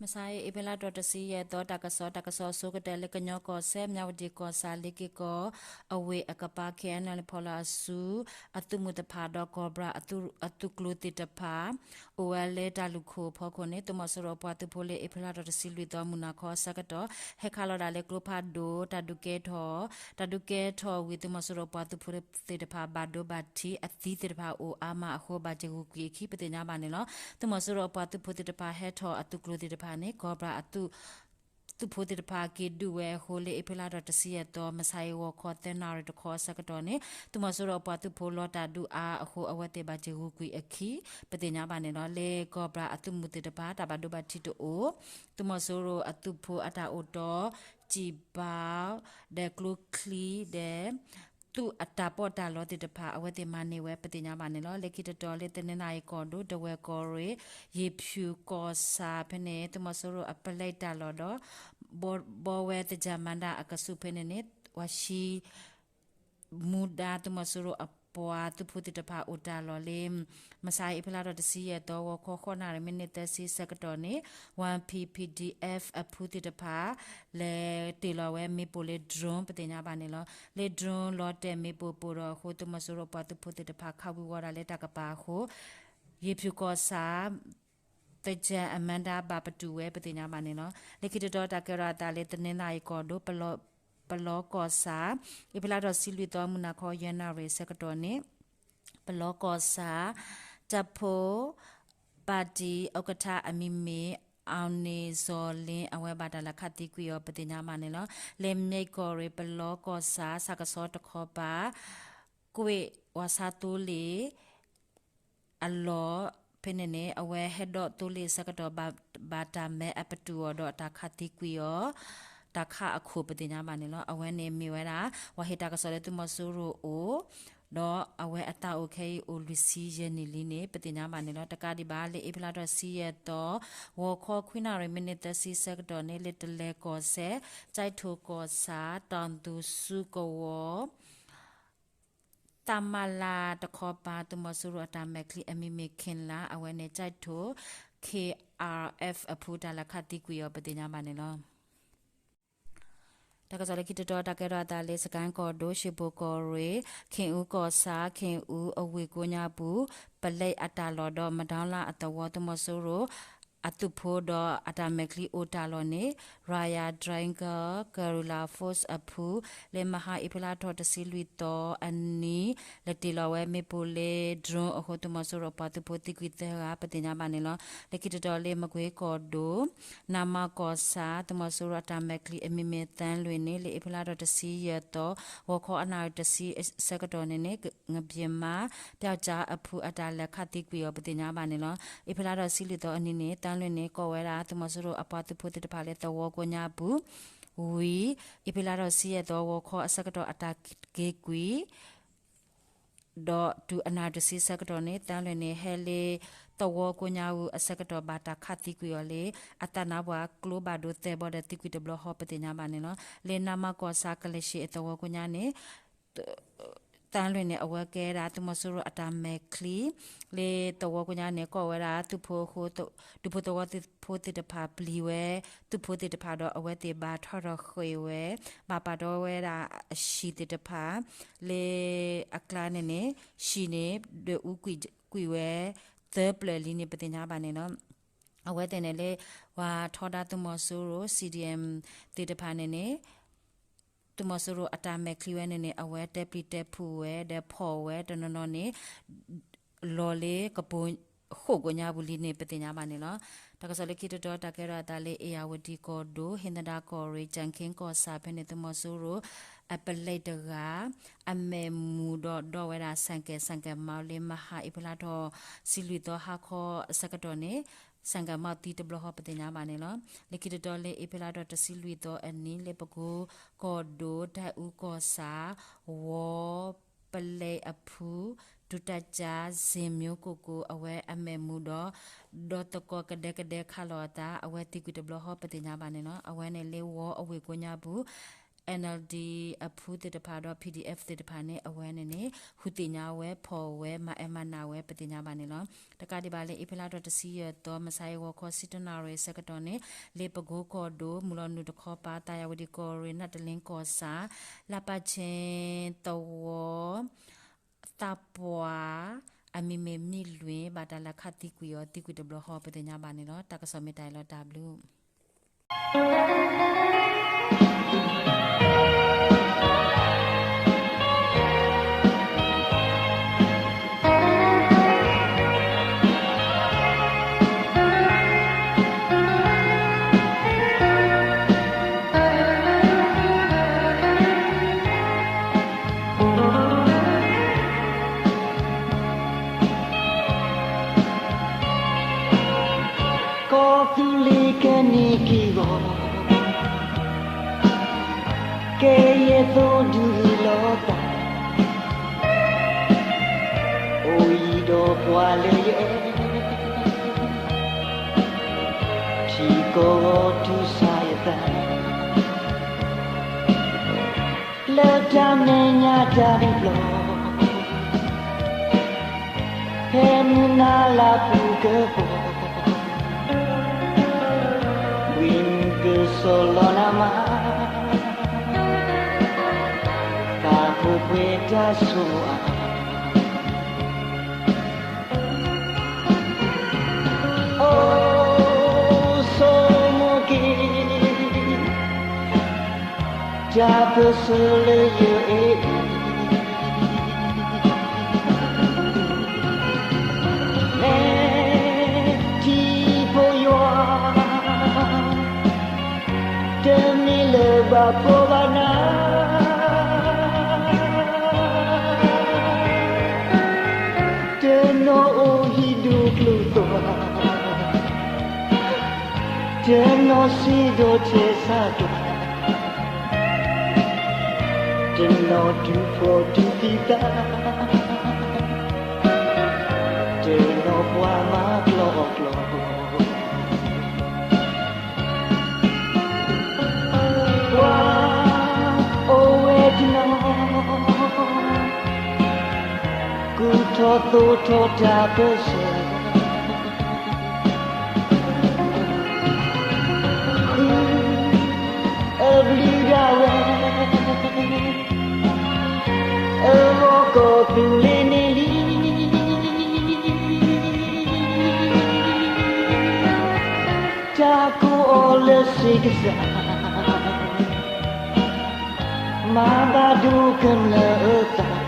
မုၢ်ဆါအံၤ အ့ဖြ့လါထီၣ်တဆံယဲၢ်သီ တၢ်ကစီၣ် တၢ်ကစီၣ်အဆိကတၢၢ်လၢ ကညီကီၢ်စဲၣ် မၠၣ်ဝတံၣ်ကီၢ်ဆၣ် လ့ၤက့ၤကီၢ် အဝ့ၢ်အကပၤ ခ့ၣ်အဲၣ်ယူၣ် ဖီလာ်အစု အသုးမုၢ်သ့ၣ်တဖၣ်ဒီး ကီၢ်ဘြၣ်အသုးကျိၤသ့ၣ်တဖၣ် အိၣ်ဝဲလၢတၢ်လုၢ်ခိၣ်အဖီခိၣ်န့ၣ် သုးမီၤစိရိၤအပှၤသုးဖိလၢ အ့ဖြ့လါထီၣ်တဆံလွံၢ်သီ မုၢ်နၤခီအဆၢကတီၢ် ဟဲခးလီၤဒၣ်လၢကျိဖးဒိၣ် တၢ်ဒုးကဲထီၣ် တၢ်ဒုးကဲထီၣ်ဝံၤ သုးမီၤစိရိၤအပှၤသုးဖိသ့ၣ်တဖၣ် ဘၣ်ဒိဘၣ်ထံးအသံသ့ၣ်တဖၣ်အိၣ်အါမးအဃိ ဘၣ်စၢၤဂုာ်ကွံာ်အခံ ပသ့ၣ်ညါဘၣ်န့ၣ်လီၤ. သုးမီၤစိရိၤအပှၤသုးဖိသ့ၣ်တဖၣ်ဟဲထီၣ်အသုးကျိၤသ့ၣ်တဖၣ်န့ၣ် ကီၢ်ဘြၣ်အသုး သုးဖိသ့ၣ်တဖၣ်က့ၤဒုးဝဲအဃိ လၢအ့ဖြ့လါထီၣ်တဆံယဲၢ်သီ မုၢ်ဆါအံၤ ဂီၤခီသၢနၣ်ရံၣ်တခီအဆၢကတီၢ်န့ၣ် သုးမီၤစိရိၤအပှၤသုးဖိလီၤတၢ်ဒုးအါအဃိ အဝဲသ့ၣ်ဘၣ်စၢၤဂုာ်ကွံာ်အခံ ပသ့ၣ်ညါဘၣ်န့ၣ်လီၤ. လၢကီၢ်ဘြၣ်အသုးမုၢ်သ့ၣ်တဖၣ် တၢ်ဘၣ်ဒိဘၣ်ထံးတအိၣ် သုးမီၤစိရိၤအသုးဖိအတၢ်အိၣ်တီ စံၣ်ဘါ ဒီးကျိချံ ဒီး သုးအတၢ်ပီးတၢ်လီသ့ၣ်တဖၣ် အဝဲသ့ၣ်မၤန့ၢ်ဝဲ ပသ့ၣ်ညါဘၣ်န့ၣ်လီၤ. လၢခံတတီၤလၢ တနီသရံၣ်ကီၢ်ဒိၣ် ဒဝဲၢ်ကီၢ်ရ့ၣ် ယ့ၣ်ဖၠူၣ်ကီၢ်ဆၣ်ဖဲန့ၣ် သုးမီၤစိရိၤအပလဲတၢ်လီၢ်ဒီး ဘီဝဲသယၢၢ်မၤဒၣ်အကဆူးဖဲန့ၣ်န့ၣ် ဝၤဆံ မူဒါသုးမီၤစိရိၤအပှၤသုးဖိသ့ၣ်တဖၣ်အိၣ်တၢ်လီၢ်လၢ မုၢ်ဆါအံၤ အ့ဖြ့လါထီၣ်တဆံယဲၢ်သီ ဂီၤခီဃိးနၣ်ရံၣ် မံးနံးသၢဆံဆၢကတီၢ်န့ၣ် ဝါဖံး ပီၣ်ဒံးအ့ၣ်ဖၣ် အဖုသ့ၣ်တဖၣ် လဲၤတ့ၢ်လီၤဝဲမ့ၣ်ပိၢ်လၢ drone ပသ့ၣ်ညါဘၣ်န့ၣ်လီၤ. လၢ drone လီၤတဲာ်မ့ၣ်ပိၢ်ပိၢ်ဒီးအဃိ သုးမီၤစိရိၤအပှၤသုးဖိသ့ၣ်တဖၣ် ခးဝံၤဝီၤဒၣ်လၢတၢ်ကပၤအဃိ ယ့ၣ်ဖၠူၣ်ကီၢ်ဆၣ် သယၢၢ်မၤဒၣ် ဘၣ်ပတုာ်ဝဲ ပသ့ၣ်ညါဘၣ်န့ၣ်လီၤ. လၢခံတတီၤ တၢ်ကဲထီၣ်အသးလၢ တနီသရံၣ်ကီၢ်ဒိၣ် ပလီကီၢ်ဆၣ် အ့ဖြ့လါထီၣ်တဆံလွံၢ်သီ မုၢ်နၤခီယဲၢ်နၣ်ရံၣ်အဆၢကတီၢ်န့ၣ် ပလီကီၢ်ဆၣ် တၢ်ဖိ ပၣ်တံၣ် ဥက္ကဋ္ဌ အမံၤမ့ၢ် အောင်နေဇော်လင်း အဝဲဘၣ်တၢ်လဲၤခးသံကွံာ်အီၤ ပသ့ၣ်ညါဘၣ်န့ၣ်လီၤ. လၢမ့ၢ်ကီၢ်ရ့ၣ် ပလီကီၢ်ဆၣ် ဆၣ်ကဆီတခီပၤ ကွ့ၢ်ဝၤဆါသိလ့ၣ် အလီၢ်ဖဲန့ၣ်န့ၣ် အဝဲဟဲဒိးသိလ့ၣ်အဆၢကတီၢ် ဘၣ်တၢ်မဲအပတုာ်အီၤဒီးတၢ်ခးသံကွံာ်အီၤ တၢ်ခးအခိၣ် ပသ့ၣ်ညါဘၣ်န့ၣ်လီၤ. အဝဲန့ၣ်မ့ၢ်ဝဲဒၣ် ပှၤဟ့ၣ်တၢ်ကစီၣ်လၢသုးမီၤစိရိၤအအိၣ် ဒီးအဝဲအသးအိၣ်ခဲအံၤအိၣ်လွံၢ်ဆံယဲၢ်နံၣ်လံန့ၣ် ပသ့ၣ်ညါဘၣ်န့ၣ်လီၤ. တကးဒံးဘၣ် လၢအ့ဖြ့လါထီၣ်တဆံယဲၢ်သီ ဂီၤခီခွံနၣ်ရံၣ် မံးနံးသၢဆံဆၢကတီၢ်န့ၣ် လၢတလဲၤကီၢ်စဲၣ် ကၠဲးထိၣ်ကီၢ်ဆၣ် တၢ်သူၣ်စူၤကဝီၤ တၢ်မၤလၤတခီပၤ သုးမီၤစိရိၤအတၢ်မဲာ်ချံအမံၤမ့ၢ် ခ့ၣ်လး အဝဲန့ၣ် ကၠဲးထိၣ် ခ့ၣ်အၣ်အၣ်အၣ် အဖုတၢ်လဲၤခးသံကွံာ်အီၤ ပသ့ၣ်ညါဘၣ်န့ၣ်လီၤ. တၢ်ကစီၣ်လၢခံတတီၤ တၢ်ကဲထီၣ်အသးလၢ စကဲၣ်ကီၢ်ဒိၣ် ရှ့ၣ်ဘိၣ်ကီၢ်ရ့ၣ် ခ့ၣ်အူကီၢ်ဆၣ် ခ့ၣ်အူအဝ့ၢ်ကိးညါပူၤ ပလဲအတၢ်လီၢ်ဒီး မဒီလါအသဝီ သုးမီၤစိရိၤ အသုးဖိဒီးအတၢ်မဲာ်ချံအိၣ်တၢ်လီၢ်န့ၣ် Royal Dragon Guerrilla Force အဖု လၢမဟါအ့ဖြ့လါထီၣ်တဆံလွံၢ်သီအနံၤ လဲၤတ့ၢ်လီၤဝဲမ့ၣ်ပိၢ်လၢ drone အဃိ သုးမီၤစိရိၤအပှၤသုးဖိသံကွံာ်သၢဂၤ ပသ့ၣ်ညါဘၣ်န့ၣ်လီၤ. လၢခံတတီၤလၢ မကွ့ကီၢ်ဒိၣ် နမၢ်ကီၢ်ဆၣ် သုးမီၤစိရိၤအတၢ်မဲာ်ချံအမံၤမ့ၢ် သၢလွံၢ်န့ၣ် လၢအ့ဖြ့လါထီၣ်တဆံယဲၢ်သီ ဂီၤခီအနၣ်ရံၣ်တဆံဆၢကတီၢ်န့ၣ်န့ၣ် ငပျ့ၤမး ပျောက်ကျားအဖုအတၢ်လဲၤခးသံကွံာ်အီၤ ပသ့ၣ်ညါဘၣ်န့ၣ်လီၤ. အ့ဖြ့လါထီၣ်တဆံလွံၢ်သီအနံၤန့ၣ် သၢလွံၢ်န့ၣ် ကိးဝဲဒၣ် သုးမီၤစိရိၤအပှၤသုးဖိသ့ၣ်တဖၣ်လၢသဝီကိးညါပူၤ ဝံၤ အ့ဖြ့လါထီၣ်တဆံယဲၢ်သီ ဂီၤခီအဆၢကတီၢ်အတၢ်က့ၤကွံာ် ဒီးတုၤအနၣ်ရံၣ်တဆံဆၢကတီၢ်န့ၣ် သၢလွံၢ်န့ၣ် ဟဲလၢသဝီကိးညါပူၤအဆၢကတီၢ် ဘၣ်တၢ်ခးသံကွံာ်အီၤလၢ အသးနါပှၤကျိဘၣ်ဒိသဲဘီဒီးသံကွံာ်တဘျီဃီ ပသ့ၣ်ညါဘၣ်န့ၣ်လီၤ. လၢနမၢ်ကီၢ်ဆၣ် ကလဲၤၡ့အသဝီကိးညါန့ၣ် သၢလွံၢ်န့ၣ် အဝဲကဲဒၣ်သုးမီၤစိရိၤအတၢ်မဲာ်ချံ လၢသဝီကိးညါန့ၣ် ကိးဝဲဒၣ်သုးဖိအဃိ ဒူဖိသဝီဖိသ့ၣ်တဖၣ်ပျံၤဝဲ သုးဖိသ့ၣ်တဖၣ်ဒီးအဝဲသ့ၣ်ဘၣ်ထီၣ်ထီၣ်ဃ့ၢ်ဝဲ ဘၣ်ပာ်တီဝဲဒၣ်အဟံၣ်သ့ၣ်တဖၣ် လၢအကျါန့ၣ်န့ၣ် ဟံၣ်န့ၣ် ဒွဲၣ်အူကွံာ်ဝဲ သၢပျၢၤလံန့ၣ် ပသ့ၣ်ညါဘၣ်န့ၣ်လီၤ. အဝဲသ့ၣ်န့ၣ်လၢ ပှၤထီဒါသုးမီၤစိရိၤ CDM သ့ၣ်တဖၣ်န့ၣ်န့ၣ် သုးမီၤစိရိၤအတၢ်မဲာ်ချံဝဲန့ၣ်န့ၣ် အဝဲတဲပျံၤတဲဖုးဝဲ ဒီးဖီၣ်ဝဲတနီၤနီၤန့ၣ် လီၤလၢကပိာ်ဃိၣ်ကိးညါပူၤလံန့ၣ် ပသ့ၣ်ညါဘၣ်န့ၣ်လီၤ. တၢ်ကစီၣ်လၢခံတတီၤ တၢ်ကဲထီၣ်အသးလၢ အ့ၣ်ယၣ်ဝတံၣ်ကီၢ်ဒိၣ် ဟ့ၣ်သဒါကီၢ်ရ့ၣ် ကၠဲၣ်ခ့ကီၢ်ဆၣ်ဖဲန့ၣ် သုးမီၤစိရိၤ အပလဲတဂၤ အမဲာ်မူၤဒီးဒိးဝဲဒၣ် ဆိုင်ကယ် ဆိုင်ကယ်မောင်း လၢမဟါအ့ဖြ့လါထီၣ်တဆံလွံၢ်သီဟါခီအဆၢကတီၢ်န့ၣ် ဆိုင်ကယ်မောင်းသံတဘျီဃီ ပသ့ၣ်ညါဘၣ်န့ၣ်လီၤ. လၢခံတတီၤလၢ အ့ဖြ့လါထီၣ်တဆံလွံၢ်သီအနံၤ လၢပကိကီၢ်ဒိၣ် တၢ်အူကီၢ်ဆၣ် ဝီပလဲအဖု ဒူတၢ်ကၠါ စ့ၣ်မၠိကီၢ်ကိၣ် အဝဲအမဲာ်မူၤဒီး ဒီးသကိးကဒဲကဒဲခးလီၤအသး အဝဲသံကွံာ်တဘျီဃီ ပသ့ၣ်ညါဘၣ်န့ၣ်လီၤ. အဝဲန့ၣ်လၢဝီအဝ့ၢ်ကိးညါပူၤ NLD အဖုသ့ၣ်တဖၣ်ဒီး PDF သ့ၣ်တဖၣ်န့ၣ် အဝဲန့ၣ်န့ၣ် ဟူးသ့ၣ်ညါဝဲ ဖီၣ်ဝဲ မၤအဲၣ်မၤနးဝဲ ပသ့ၣ်ညါဘၣ်န့ၣ်လီၤ. တကးဒံးဘၣ်လၢ အ့ဖြ့လါထီၣ်တဆံယဲၢ်သီ မုၢ်ဆါအံၤ ဂီၤခီ ဆံတၢနၣ်ရံၣ်ဆၢကတီၢ်န့ၣ် လၢပကိကီၢ်ဒိၣ် မုၢ်လီၤနုာ်တခီပၤ သးယၤဝတံၣ်ကီၢ်ရ့ၣ် နးတလ့ကီၢ်ဆၣ် လၢပၣ်ဆ့ၣ်သဝီ သးပှၢ် အမံၤမ့ၢ်မံလွံၢ် ဘၣ်တၢ်လဲၤခးသံကွံာ်အီၤ သံကွံာ်တဘျီဃီ ပသ့ၣ်ညါဘၣ်န့ၣ်လီၤ. တၢ်ကစီၣ်မ့ၢ်တၢ်အံၤလီၤ တၢ်ဘျုး ကီၢ်သူလ့ၤကန့ၢ်က့ၤဂီၤ ကဲယဲၢ်သိဒုးလီၤသး အိၣ်ယံၤဒီးပှၤလၢယအဲၣ် ထံကီၢ်ဂီၤတုၤဆါယသး လၢတၢ်မဲာ်ညါတၢ်ရ့ဘျီ ဖဲမုၢ်နၤလၢပူၤကပီၤ ဝံၤကစီၤလီၤနၤမး တၢ်ဖိပှဲၤတၢ်ဆိၣ်အါ အိ ဆိမိၣ်က့ၤ တၢ်ပၢၢ်ဆၢလၢယအဲၣ် မ့ၢ်ထံဖိယွၤ တမ့ၢ်လၢဘၣ်ဖှီၣ်ဘၣ်နး တနီၤအိၣ်ဟံၣ်ဒူၣ်ကျိၤသွါ တနီၤစံးဒီးထဲဆါကျါ တနီၤဒုးဖှီၣ်ဒုးသံသး တနီၤပှၤမၤကျီကျီ ပှၤအိၣ်ဝဲတနီၤ ကူၣ်ထီၣ်သိးထီၣ်တၢ်ပၢၢ်ဆၢ ဃုအဘျုးဒၣ်ဝဲ အဂီၢ်ကီၢ်သူလ့ၤန့ၣ်လံ တၢ်ကိးအီၤလၢစ့ကစၢ် မၤဘၣ်ဒိကမျၢၢ်အသး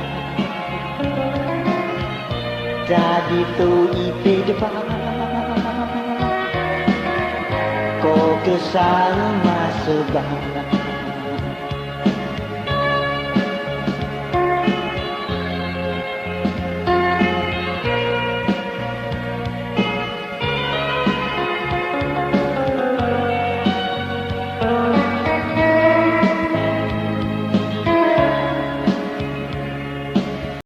တၢ်ဒ်သိးအံၤသ့ၣ်တဖၣ် ကီၢ်ကစၢ်ဧၢ မၤစၢၤဘၣ်